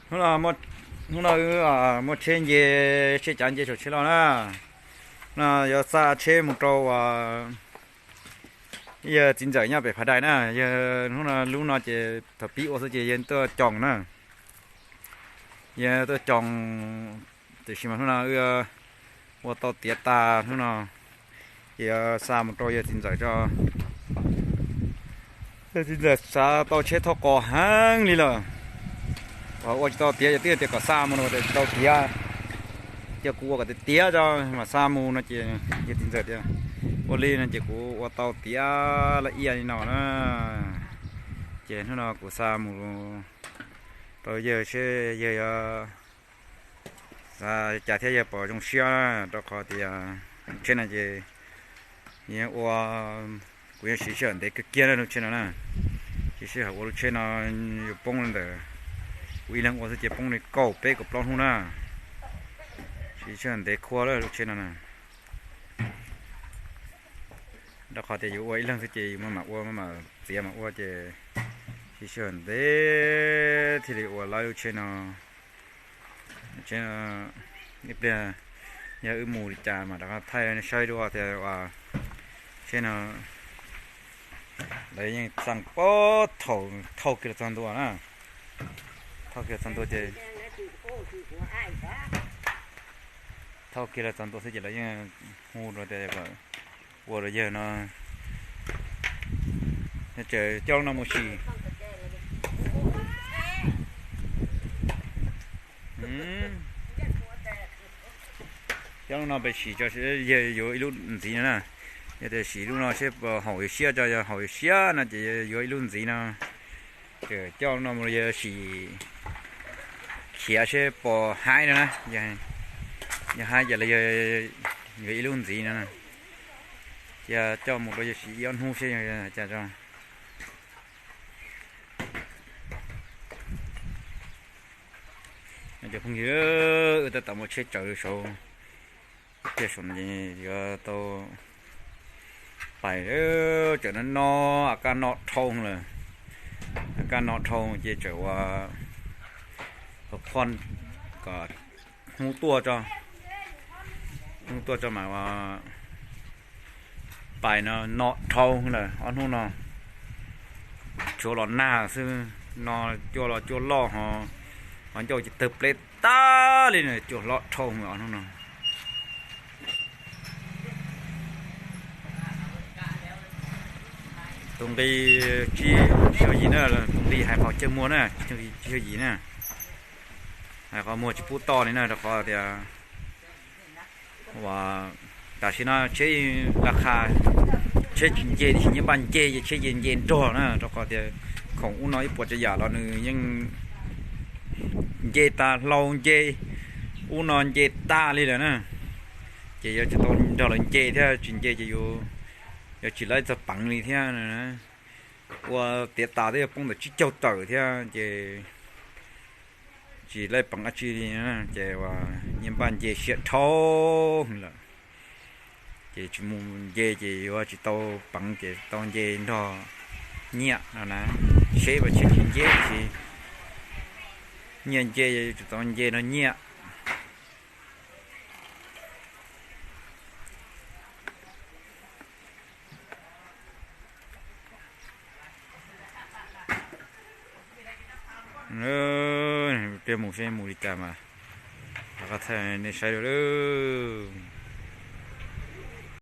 Hnub no, hnub no wb muaj tsheb nce, tsheb cav nce saum tsheb loj na. No yuav xa tsheb mus rau uas yawg txiv ntxawm nyob pem Phav Dais na. Yawg hnub no, lub no ces thaum pib ua xwb ces yawg tuaj coos na. Yawg tuaj coos, tiam sis mas hnub no wb ua tau tiav tas hnub no ces yuav xa mus rau yawg txiv ntxawm tso. Yawg txiv ntxawm xav tau tsheb thauj qos heev li lawm. Ua tsis tau tiav, yog twb tias kom xa mus no tias tsis tau tiav. Ces kuv ua kom tiav tiav tso mam xa mus no ces yawg txiv ntxawm tias ua li no ces kuv ua tau tiav laj ia li no na. Ces hnub no kuv xa mus rau yawg seb yawg yuav xav cas thiab yawg pom zoo siab, rau qhov tias tsheb no ces ua, kuv yeej siv sij hawm ntev kawg kiag lub tsheb no na. Siv sij hawm ua lub tsheb no yuav poob ntawm kuv ib leeg ua xwb ces poob li kaum peb kaum plaub hnub na. Siv sij hawm ntev khuab lub tsheb no na. Rau qhov tias yus ua ib leeg xwb ces yus maj mam ua, maj mam txiav mam ua ces siv sij hawm ntev thiaj li ua lawv lub tsheb no. Tsheb no ib pliag yog wb mus li cas mas rov qab thaij nej saib dua tias tsheb no lawv yeej xaj pob thaum thauj kiag los txog ntua na. Thauj kiag los txog ntua ces, thauj kiag los txog ntua xwb ces lawv yeej hu rau tias kom ua rau yawg no, tseem coj lub no mus sim. Coj lub no pes sim tso, yawg yuav ib lub ntxiv no na. Yog tias sim lub no seb haum yus siab tso, yog haum yus siab no ces yuav ib lub ntxiv no. Ces coj lub no mus yawg sim, khiav seb puas haib no na. Yog haib ces los yog yuav ib lub ntxiv no. Cia coj mus rau yawg sim ib ob hnub seb cas tso. Cov phooj ywg, wb tab tom muaj tsheb tsaws saud, tiaj saum no yuav tau pais, tseem no no, a kaj no dhau lawm. A kaj no dhau ces tseem ua qhov kom hnub tuaj tso, hnub tuaj tso mas ua pais no no dhau lawm ob hnub no. Tshuav los nag xwb, no cua los cua loj ho, qhov ncauj ces tawg pleb tag li na, cua hlob dhau ob hnub no. Tus nqi tsib caug yim na, tus nqi hais qhov chaw muag na, tsib caug yim na. Hais qhov muag tsis pub toj li na, rau qhov tias tam sim no tsheb la qha, tsheb tsis nce tiam sis nyiaj npaj nce ces tsheb ces nce nrog na, rau qhov tias khoom ub no ib puas tsav yam los nws yeej nce tas hlau nce, ub no nce tag li lawm na. Ces yuav tsum tau nrog lawv nce thiab, tsis nce ces yuav tsis laib txog peev li thiab. Ua tiav tas twb yuav poob ntawm tsib caug tawm thiab ces tsis laib peev dab tsi li, ces ua nyiaj npaj nce siab dhau lawm. Ces tsis mus nce ces yuav tsis tau peev ces tau nce nrog nyiaj no na. Seb puas tsheb tsis nce tiam sis nyiaj nce yuav tsum tau nce nrog nyiaj. Pliag mus seb mus li cas mas rov qab thaij nej saib dua lawm.